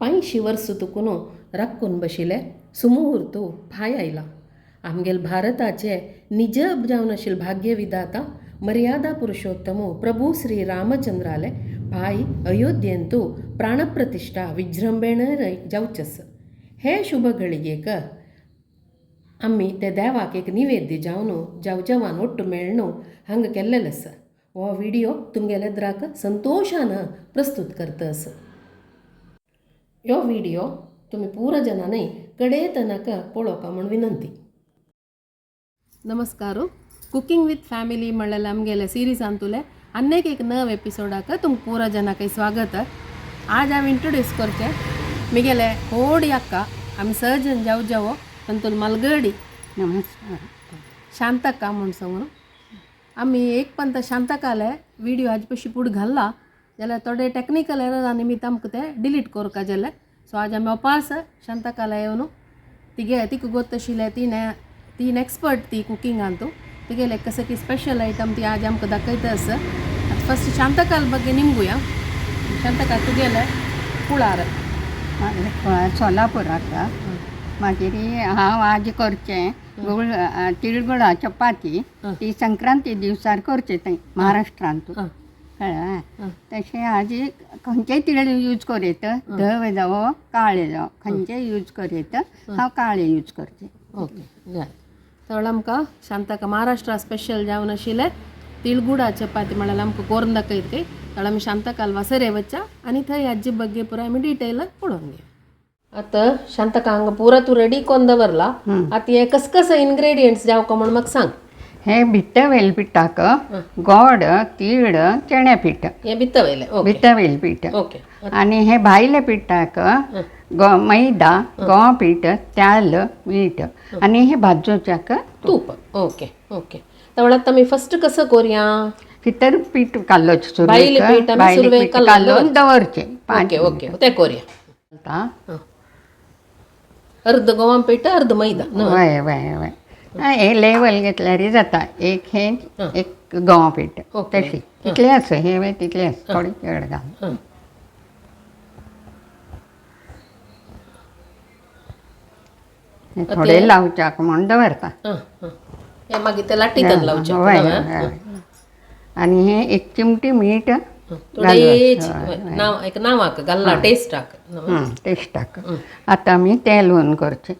पांयशीं वर्सां तुकून राखून बशिल्लें सुमुहूर्त फाय आयला. आमगेले भारताचे निजब जावन आशिल्ले भाग्य विधाता मर्यादा पुरुषोत्तम प्रभू श्री रामचंद्राले पाय अयोध्येंतू प्राण प्रतिश्ठा विजृंभेण जावचें आसा. हे शुभ घळगेक आमी ते देवाक एक निवेद्य जावन जावं जवान ओट्ट मेळ्ळ हांगा केल्लेलें आसा. हो विडियो तुमगेले द्राक संतोशान प्रस्तूत करता आसा. ह्यो विडियो तुमी पुरा जनांनी कडे तनक पळोवपा म्हूण विनंती. नमस्कार. कुकिंग विथ फॅमिली म्हणलेले आमगेले सिरीजान तुले आनीक एक नव एपिसोडाक तुमकां पुरा जनाक स्वागत. आज हांव इंट्रोड्यूस करचें मिगेले होडी अक्का, आमी सहजन जाव जावो तांतून मालगडी. नमस्कार. शांतक्का म्हूण सांगून आमी एक पंत शांतकाले विडियो हाजे पशी पुढे घाल्ला जाल्यार थोडे टॅक्निकल एररा निमित्त आमकां ते डिलीट करका जालें. सो आज आमी ओपास शांतकाला येवन तिगे तिका गोत आशिल्लें तिणें तीन एक्सपर्ट ती कुकिंगांतू तिगेले कसं की स्पेशल आयटम ती आज आमकां दाखयता आसा. आतां फस्ट शांतकाल ಬಗ್ಗೆ निमगुया. शांतकाल तुगेले कुळार कुळार सोलापुराक. मागीर हांव आज करचें गुळ तिळगुळा चपाती. ती संक्रांती दिवसार करचे थंय महाराष्ट्रांत कळ्ळें. तशें आज खंयचेय तिळ यूज करूं येता, धवे जावं काळे जावं खंयचेय यूज करूं येता. हांव काळे यूज करचें. ओके जाय तळ आमकां शांतका महाराष्ट्रा स्पेशल जावन आशिल्लें तिळगुडा चपाती म्हळ्यार आमकां कोरून दाखयत. तळ आमी शांतकाल वासरे वच्चा आनी थंय हाजी ಬಗ್ಗೆ पुरा आमी डिटेल पळोवन घेया. आतां शांतका हांगा पुरा तूं रेडी कोन्न दवरला. आतां हे कस कस इन्ग्रेडियंट्स जावका म्हूण म्हाका सांग. हे भित्तवेल पिठाक गोड तीळ चण्या पीठ. हे भित्तवेले. ओके. भित्तवेल पीठ. ओके. आनी हे भायले पिठाक मैदा गंवा पीठ तेल मीठ आनी हे भाजोवच्याक तूप. Okay okay. तवळ आतां आमी फस्ट कसं करुया? भितर पीठ कालोवचें. भायलें पीठ आमी भायलें सुरवेक पीठ कालोवन कालोवन दवरचें. ओके ओके तें करुया. अर्द गोवा पीठ अर्द मैदा. हय हय हय. हे लेवल घेतल्यार जाता. एक हे एक गंवा पीठ तशी तितलें आसा हे तितलें आसा थोडें चड घाल. थोडे लावच्याक म्हूण दवरता. मागीर ते लाटींत लावचें. हय हय. आनी हे एक चिमटी मीठ. एक नांवाक घालला टेस्टाक. टेस्टाक. आतां आमी तेल ऊन करचें.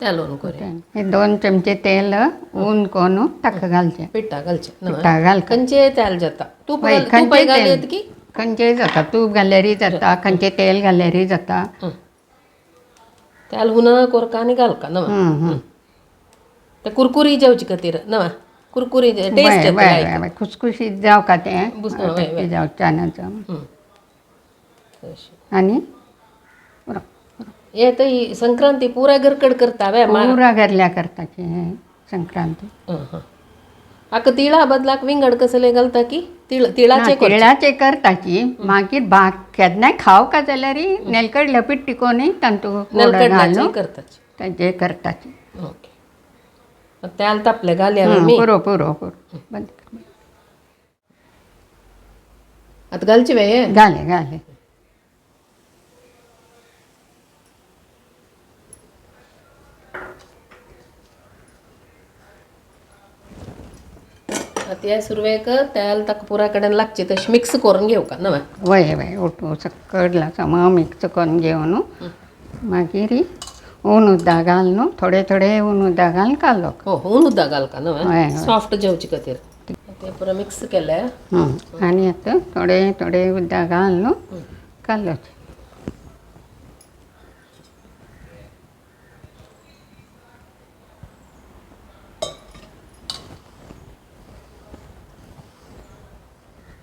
तेल ऊन करुया. हे 2 चमचे तेल ऊन करून ताका घालचें. पिठा घालचें. पिठा घाल. खंयचें तेल जाता? तूप घालयत की खंयचेय जाता. तूप घाल्यारय जाता, खंयचें तेल घाल्यारय जाता. तेल हुना कोरका आनी घालका नवा ते कुरकुरी जावचे खातीर नवा कुरकुरी टेस्ट येता. खुसखुशीत जावका तें जावच्या. आनी हे तर संक्रांती पुरा घरकड करता वे पुरा घरल्या करताची संक्रांती. आका तिळा बदलाक विंगड कसले घालता की तिळाचे तिळाचे करताची. मागीर भाग केन्नाय खावका जाल्यार नेलकडल्या पीठ टिकोवनय तांतू घालून करताची ताजे करताची. ओके. तेल तापले घालया आमी. पुरो पुरो पुरो बंद कर. आतां घालचे वे घाले घाले. आतां सुरवेक तेल ताका पुरा कडेन लागचें तशें मिक्स करून घेवका नवें. वय वय ओटू सकडला समा मिक्स करून घेवन मागीर ऊन उदक घाल न्हू थोडे थोडे ऊन उदक घालून कालोवप. हो ऊन उदक घालका नवें सॉफ्ट जावचे खातीर. ते पुरा मिक्स केलें. आनी आतां थोडे थोडे उदक घाल न्हू कालोवचें.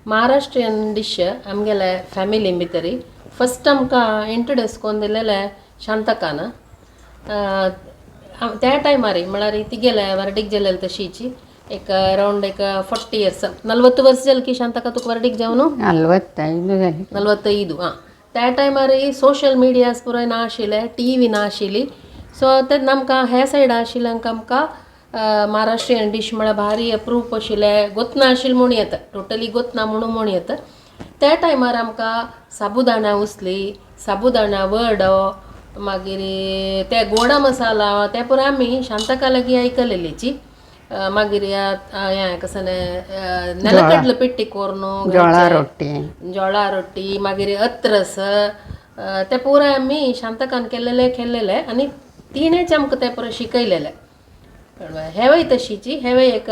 महाराष्ट्रीयन डिश आमगेले फॅमिली भितरी फस्ट आमकां इंट्रोड्यूस करून दिलेले शांतकान. त्या टायमार म्हळ्यार तिगेले वर्डीक जालेले तशीची एक अरावंड एक 40 इयर्स 40 वर्स जाले की शांतका तुका वर्डीक जावन 45 45. आं त्या टायमार सोशल मिडियाज पुराय ना आशिल्ले, टी व्ही ना आशिल्ली. सो तेन्ना आमकां हे सायडा आशिल्ल्यांक आमकां महाराष्ट्रीयन डिश म्हळ्यार भारी अप्रूप आशिल्लें गोत ना आशिल्लें म्हूण येता, टोटली गोत ना म्हणून म्हूण येता. त्या टायमार आमकां साबुदाणा उसली, साबुदाणा वडो, मागीर ते गोडा मसाला ते पुराय आमी शांतका लागीं आयकलेलीची. मागीर हें कसलें नेलकडले पेट्टी कोर्न जोळा रोटी, जोळा रोटी, मागीर अत्रस, ते पुराय आमी शांतकान केल्लेले खेल्लेले आनी तिणेच आमकां ते पुराय शिकयलेले. हेवय तशीची हेवय एक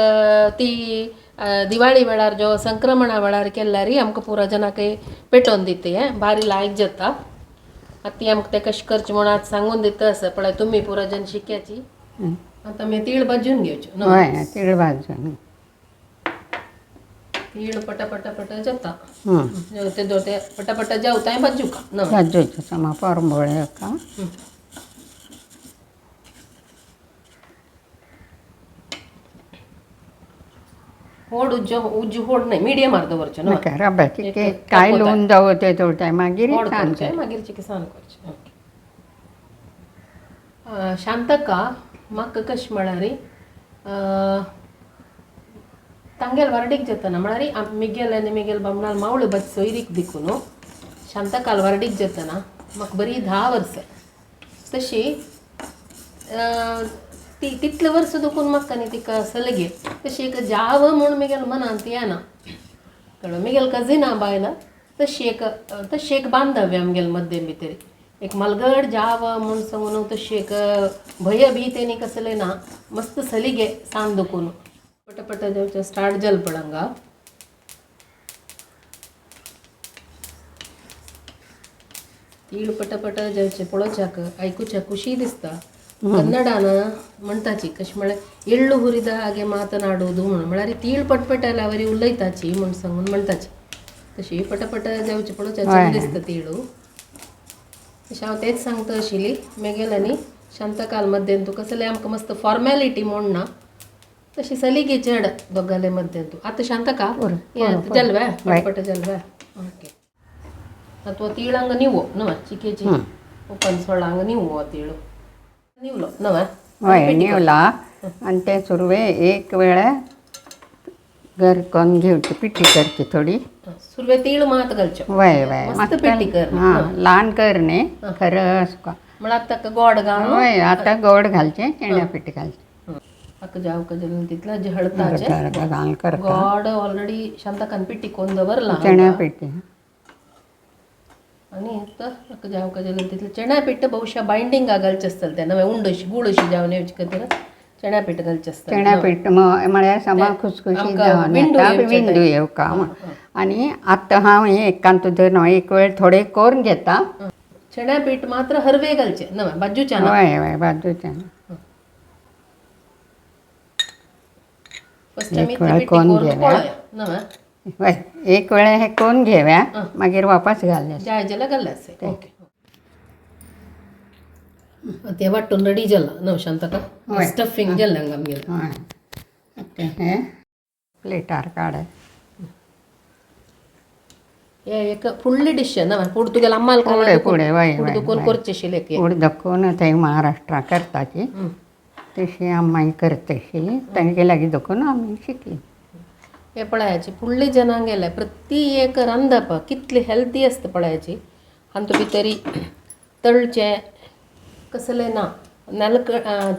ती दिवाळी वेळार जो संक्रमणा वेळार केल्यार आमकां पुरा जनाक पेटोवन दिता हें भारी लायक जाता. आतां ती आमकां तें कशें करचें म्हूण आतां सांगून दिता आसा पळय तुमी पुरा जन शिक्याची. आतां आमी तीळ भाजून घेवच्यो न्हू. हय तीळ भाजून तीळ पटापट पट जाता जेवते दोते पटापट जेवताय भाजूका न्हू. भाजूचे समा परंबोळे का. होड उज्जो उज्जो होड न्हय मिडियम अर्द दवरचें न्हू. रब्याची काय लोन दवरते थोडे मागीर होड करचें मागीर चिकें सान करचें. ओके. शांतका म्हाका कशें म्हळ्यार तांगेल वार्डीक जाताना म्हळ्यार मिगेल आनी मिगेल बामणाल मावळ बस सोयरीक दिकून शांतकाल वार्डीक जाताना म्हाका बरी 10 वर्सां तशी ती तितले वर्स दुखून म्हाका न्ही तिका सलगे तशी एक जाव म्हूण मिगेल मनांत येना. कळ्ळो मिगेल कजिना बायलां तशी एक तशी एक बांधव्य आमगेल मद्दे भितर एक मलगड जाव म्हूण सांगून तशी एक भंय बी तेणी कसलें ना मस्त सलिगे सान दुखून पटपट जावचें स्टार्ट जाल पळंगा. तीळ पटपट जावचें पळोवच्याक आयकुच्याक खुशी दिसता. कन्नडान म्हणटाची कशें म्हळ्यार ಎಳ್ಳು ಹುರಿದ ಹಾಗೆ ಮಾತನಾಡುವುದು म्हणून म्हळ्यार तीळ पटपटाल्यावरी उलयताची म्हूण सांगून म्हणटाची. तशी पटपट जावचें पळोवच्याक दिसता तीळ. तशें हांव तेंच सांगता आशिल्ली मेगेल आनी शांतकाल मद्देन तूं कसलें आमकां मस्त फॉर्मेलिटी म्हूण ना तशी सलिगे चड दोगाले मद्देन तूं. आतां शांतका जलवे पटपट जलवे. ओके. ಅಥವಾ ತೀಳಂಗ ನೀವು ನವ ಚಿकेची ओपन सोळांग ನೀವು तीळ निवलो नव हय निवला आनी तें सुरवे एक वेळा घर करून घेवची पिठी करची थोडी. सुरवे तीळ मात घालच्यो वय वय मस्त पिठी कर हां ल्हान कर न्ही खरं सुका म्हळ्यार ताका गोड घालून. हय आतां गोड घालचें चेण्या पिठी घालचें. अक्का जाव जल तितला हळताचे घाल करता गोड ऑलरेडी शांतकान पिठी कोण दवरला चण्या पिठी आनी अक्का जाव जल तितलें चण्या पीठ ಬಹುಶಃ बायंडींग घालचें आसतलें तें नवें उंड अशी गुळ अशी जावन येवचे खातीर चण्या पीठ घालचें आसतलें. चण्या पीठ म्हळ्यार समा खुसखुशीत जावन येता विंडू येवका म्हण. आनी आतां हांव हें एकांत धरून हांव एक वेळ थोडें करून घेता. चण्या पीठ मात्र हरवे घालचें नवें बाजूच्यान. हय हय बाजूच्यान फर्स्ट आमी एक वेळ कोन घेव्या. नवें हय एक वेळ हें कोन घेव्या मागीर वापस घाललें जाय जाल्यार घाल्लें आसतलें. ओके. ते वांटून रेडी जाला न्हू शांतका स्टफींग जालें हांगा आमगेलें. हय आतां हें प्लेटार काड. हे एक फुडली डिश ना पुर्तुगेल अम्माल फुडें फुडें वय फुडें दुकोन करचें आशिल्लें एक फुडें दाखोवन थंय महाराष्ट्रा करताची तशी आमी करता आशिल्ली तांचे लागीं दाखोवन आमी शिकली. हे पळयाची फुडली जनांक गेले प्रति एक रांदप कितली हेल्दी आसता पळयाची. हातूंत भितरी तळचें कसलें ना नेलक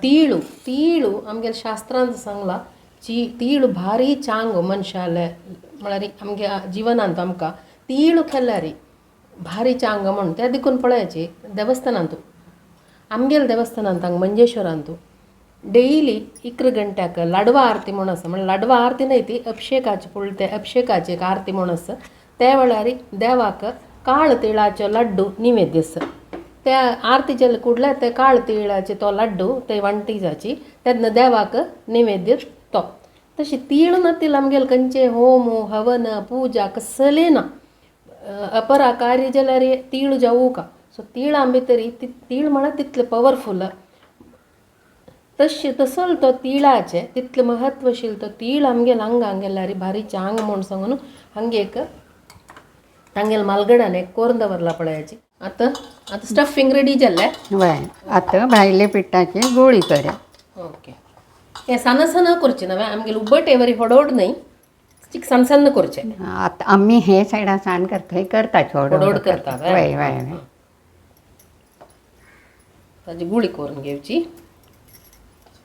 तीळू तीळू आमगेले शास्त्रांत सांगलां ची तीळ भारी चांग मनशाले म्हळ्यार आमगे जिवनांत आमकां तीळ खेल्यार भारी चांग म्हूण तें देखून पळयाची देवस्थानांत आमगेले देवस्थानांत हांगा मंजेश्वरांत डेली 11 गंट्याक लाडवा आरती म्हूण आसा. म्हळ्यार लाडवा आरती न्हय ती अभिषेकाची फुल ते अभिषेकाची एक आरती म्हूण आसा. त्या वेळार देवाक काळ तिळाचो लाड्डू निवेद्य आसा. त्या आरती जेन्ना कुडल्या ते काळ तिळाचे तो लाड्डू ते वांटी जाची तेन्ना देवाक निवेद्य तो. तशी तीळ ना आमगेले खंयचे होम हवन पूजा कसलें ना अपरा कार्य जाल्यार तीळ जावूका. सो तीळ भितर तीळ म्हळ्यार तितलें पवरफूल तशें तसो तो तिळाचें तितलें म्हत्वशील तो तीळ आमगेले हांगा गेल्यार भारी चांग म्हूण सांगून हांगे एक तांगेले मालगडान एक कोरून दवरला पळयाची. आतां आतां स्टफींग रेडी जालें. वय आतां भायले पिठाची गोळी करया. ओके. हें सान सान करचें नवें आमगेले उबटे वरी होडोड न्हय चिक सण सण करचे. आतां आमी हे सायडा सान करता, थंय करता व्हड. व्हड करता. वय वय वय. ताजी गुळी करून घेवची.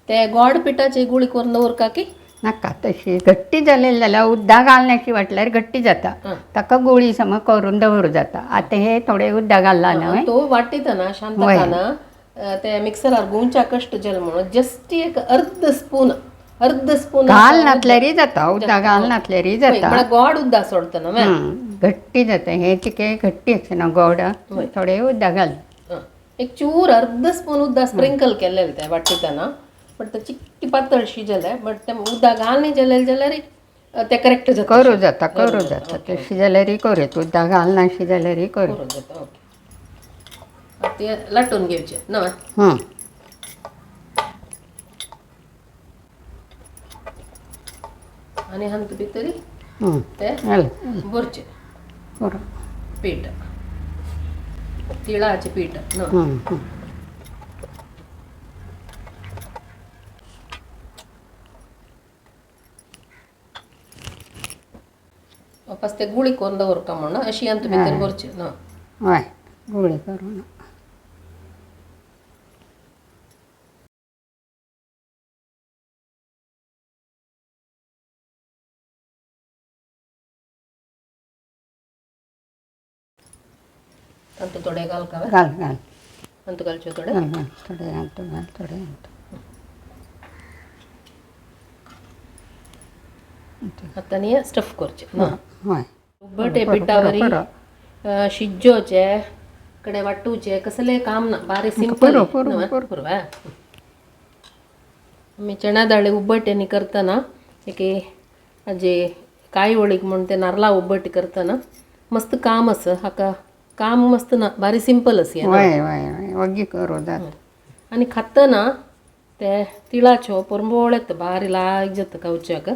ते गोड पिठाची गुळी करून दवरका की? नाका, तशी घट्टी जालेली जाल्यार उद्दां घालनाशी वाटल्यार घट्टी जाता. ताका गुळी सम करून दवरूं जाता. आतां हे थोडे उद्दां घालला न्हय. तो वाटीतना शांतकान ते मिक्सरार गुंवच्या कश्ट जालें म्हणून जस्ट एक अर्द स्पून, अर्द स्पून. घाल नासल्यारय जाता, उद्दां घाल नासल्यारय जाता. म्हळ्यार गोड उद्दां सोडतना. घट्टी जाता. हे चिके घट्टी आसना, गोड थोडे उद्दां घाल. एक चूर अर्द स्पून उद्दां स्प्रिंकल केलेलें ते वाटीतना, बट ते चिक्की पातळशी जालें. बट ते उद्दां घालनी जालें जाल्यार ते करेक्ट जाता. करूं जाता, करूं जाता. तशी जाल्यारय करूं येता, उद्दां घालनाशी जाल्यारय करूं. करूं जाता. ओके, ते लाटून घेवचे ना? आनी हातूंत भितर ते भरचे पीठ, तिळाचें पीठ ना. वापस ते गुळी करून दवरता म्हणून अशी हातूंत भितर भरचे ना. हय, गुळी करून. तातूंत थोडे घाल का? घाल घाल. अंतू घालचे थोडे. घाल घाल थोडे, घालतो घाल थोडे घालतो. आतां न्ही स्टफ करचें ना. हय. उब्बटे पिठावरी शिज्जोचे कडे वाटूचे कसलें काम ना, बारी सिंपल. पुरो. आमी चणा दाळी उब्बट्यांनी करतना एक जे कांय वळीक म्हूण ते नारला उब्बट करतना मस्त काम आसा. हाका काम मस्त ना, बारी सिंपल आसा. वय वय वय, वगी करूं जाता. आनी खातना ते तिळाच्यो परंबळ येता, बारी लायक जाता खावच्याक,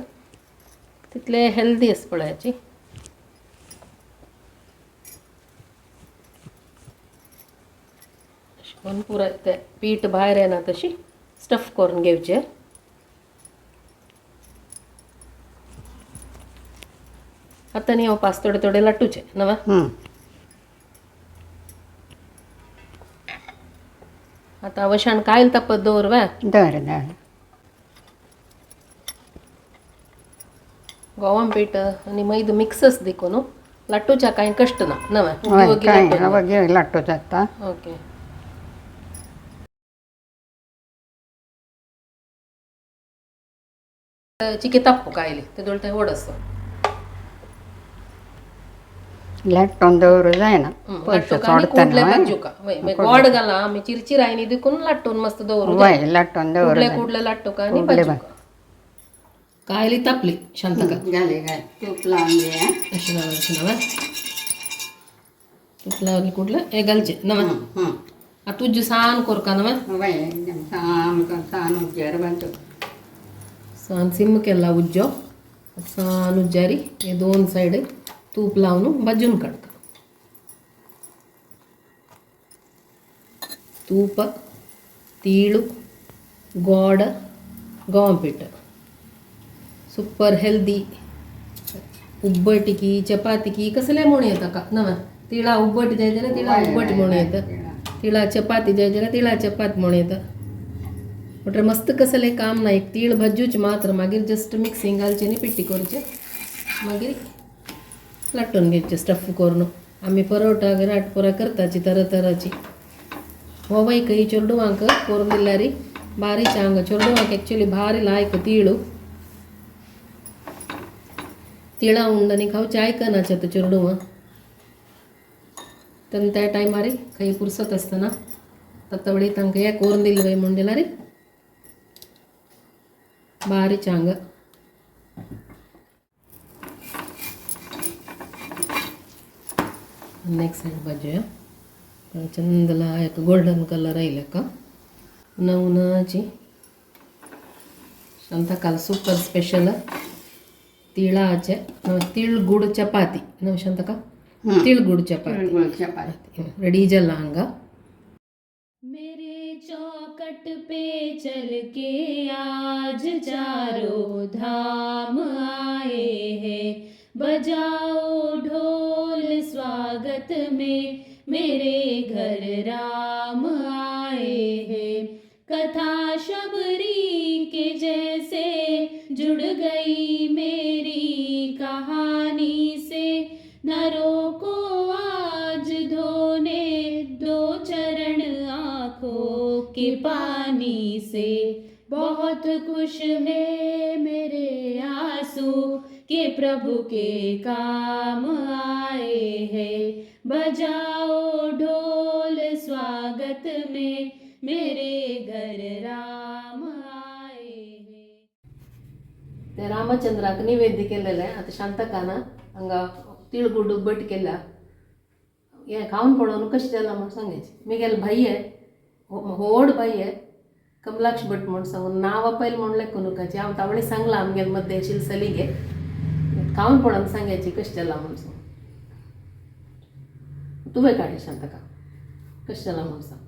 तितले हेल्दी आसा पळयाची. अशें करून पुराय ते पीठ भायर येना तशी स्टफ करून घेवचें. आतां न्ही पास थोडे थोडे लाटूचे नवा. आतां अवशान कायल तापत दवर वे. दर दर. गोवा पीठ आनी मैद मिक्सस देखून लाटूच्या कांय कश्ट ना नवे. वगी लाटू जाता. ओके, चिके ताप्पू कायली ते दोळ व्हड आसा. लाटून दवरूं जायना. गोड घाला आमी चिरचिरायनी देखून लाटून मस्त दवरूं. लाटून दवरूं. कुडले लाटूका आनी भाजूका. कायली तापली शांतका. घाली घाल, तूप लावन घे. अशें नवें अशें नवें तूप लावन कुडलें हें घालचें नवें. आतां तुजें सान कोरका नवें. वय, एकदम सान सान उज्यार भाजू. सान सिम केला उज्जो, सान उज्जारी हे दोन सायड तूप लावन भाजून काडटा. तूप, तीळ, गोड, गोवा पीठ सुपर हेल्दी. उब्बटिकी चपातीकी कसले म्हूण येता का नवें. तिळा उब्बट जाय जाल्यार तिळा उब्बट म्हूण येता, तिळा चपाती जाय जाल्यार तिळा चपात म्हूण येता. म्हणटकीर मस्त कसलें काम ना, एक तीळ भाजूच मात्र, मागीर जस्ट मिक्सिंग घालचें आनी पिट्टी करचें, मागीर लाटून घेवचें स्टफ करून. आमी परोटा गिराट पुरा करताची तरातराची. होवय खंय चेडवांक करून दिल्यार बारी चांग. चेडवांक एक्चुअली भारी लायक तीळ. तिळा उंड आनी खावचें आयकनाचे आतां चेडवां. तेन्ना त्या टायमार खंय पुरसत आसतना तवळी तांकां हें करून दिलें वय म्हूण दिल्यार बारी चांग. Next side भाजूया. चंदला एक गोल्डन कलर आयले का उना उनाची. शांतकाल सुपर स्पेशल तिळाचे तिळगुड चपाती नव शांतका. तिळगुड चपाती तिळगुळ चपाती रेडी जाला हांगा. मेरे चौकट तट पे चल के आज चारों धाम आए हैं। बजाओ ढोल स्वागत में मेरे घर राम आए हैं। कथा शबरी के जैसे जुड़ गई मेरी कहानी से, न रोको आज धोने दो चरण आँखों के पानी से। बहुत खुश है मेरे आंसू के प्रभु के काम आए हैं। बजाओ ढोल स्वागत में मेरे घर राम आए हैं। ते रामचंद्राक नैवेद्य केलेलं आहे. आता शांतकान हांगा तिळगुड उब्बट केला, हे खावन पळोवन कशें जालां म्हूण सांगायचें. मिगेल भाई आहे, व्हड भाई आहे, कमलाक्ष भट म्हूण सांगून नांव पयलें म्हूण लेखूं हांव तावणी सांगलां आमगेले मद्दे शिलसलीगे. खावन पळोवन सांगायची कशें जालां म्हूण सांग. तुवें काडलें शांतका, कशें जालां म्हूण सांग.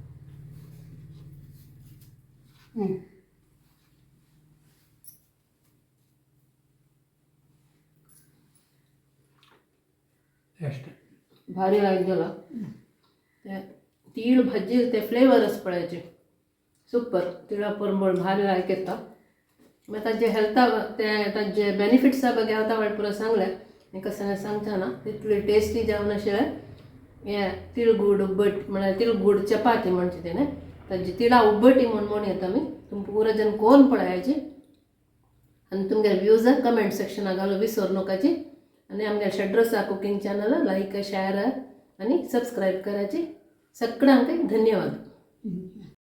अष्ट भारी लायक जाला ते तीळ भाजी, ते फ्लेवरच पळयाचे सुपर. तिळा परमळ भारी लायक येता. मागीर ताजे हेल्था ते ताजे बेनिफिट्सा ಬಗ್ಗೆ हांव तावळ पुरो सांगलें आनी कसलें सांगता ना, तितली टेस्टी जावन आशिल्लें हें तिळगूड उब्बट, म्हळ्यार तिळगूड चपाती म्हणचे तेणें ताजी तिळा उब्बटी म्हूण म्हण येता. आमी तुमकां पुरो जन कोण पळयाची आनी तुमगे व्यूज कमेंट सेक्शना घालूं विसर नकाची. आनी आमगे षड्रसा कुकिंग चॅनल लायक, शेअर आनी सबस्क्रायब करायची. सगळ्यांक धन्यवाद.